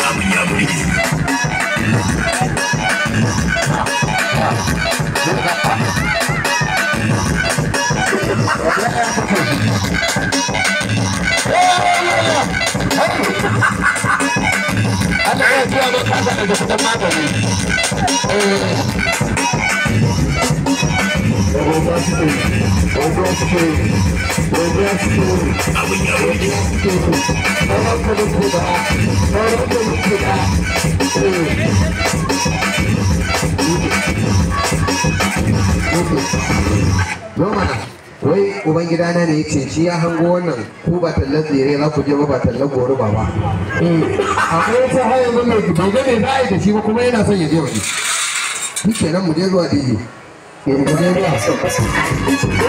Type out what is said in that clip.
Abin ya burge. Ana iya biya mai kasa daga kudin magani. Abin ya burge. Noma wai uban gidana ne yace shi ya hango wannan ku ba tallar tsire za ku je ba ba tallar goro ba ba. Akwai wata har yanzu mai bai ga me za a yi da shi ba kuma yana son ya je waje. Shi kenan mu je zuwa DJ. Mu je zuwa.